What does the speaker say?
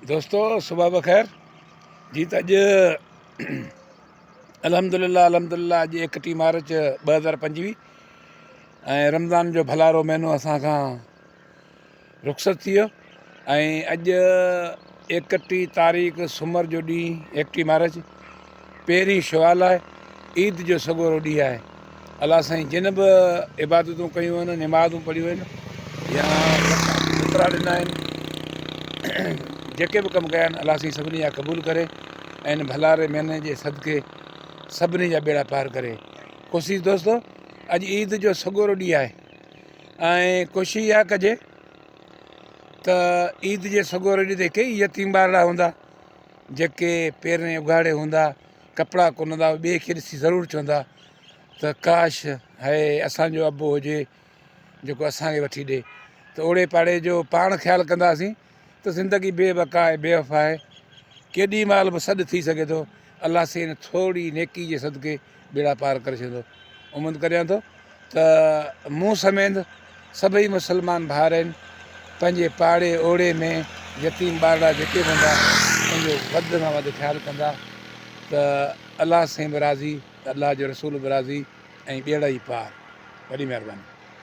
دوستو صبح بخير جي ته اڄ الحمد لله الحمد لله اڄ 31 مارچ 2025 ۽ رمضان جو ڀلارو مهينو اسان کان رخصت ٿي ويو ۽ اڄ 31 تاريخ سومر جو ڏينهن 31 مارچ پهرين شوال آهي عيد جو سڳورو ڏينهن آهي الله سائين جن به عبادتون ڪيون آهن نمازون پڙهيون آهن يا فطرا ڏنا آهن جيڪي به ڪم ڪيا آهن الله سائين سڀني جا قبول ڪري ۽ ان ڀلاري مهيني جي صدقي سڀني جا ٻيڙا پار ڪري ڪوشش دوستو اڄ عيد جو سڳورو ڏينهن آهي ۽ ڪوشش اها ڪجي ته عيد جي سڳوري ڏينهن تي ڪيئي يتيم ٻارڙا هوندا جيڪي پيرين اگهاڙي هوندا، ڪپڙا ڪونه هوندا، ٻئي کي ڏسي ضرور چوندا ته ڪاش هي اسان جو ابو هجي جيڪو اسان کي وٺي ڏي ته اوڙي پاڙي جو پاڻ خيال ڪنداسين ته زندگي بي بقا آهي بي وفا آهي ڪيڏي مهل به سڏ ٿي سگهي ٿو الله سائين ٿوري نيڪي جي صدقي ٻيڙا پار ڪري ڇڏيندو اميد ڪريان ٿو ته مون سميت سڀئي مسلمان ڀائر آهن پنهنجي پاڙي اوڙي ۾ يتيم ٻارڙا جيڪي به هوندا ان جو وڌ کان وڌ خيال ڪندا ته الله سائين به راضي ته الله جو رسول به راضي ۽ ٻيڙا ئي پار وڏي مهرباني.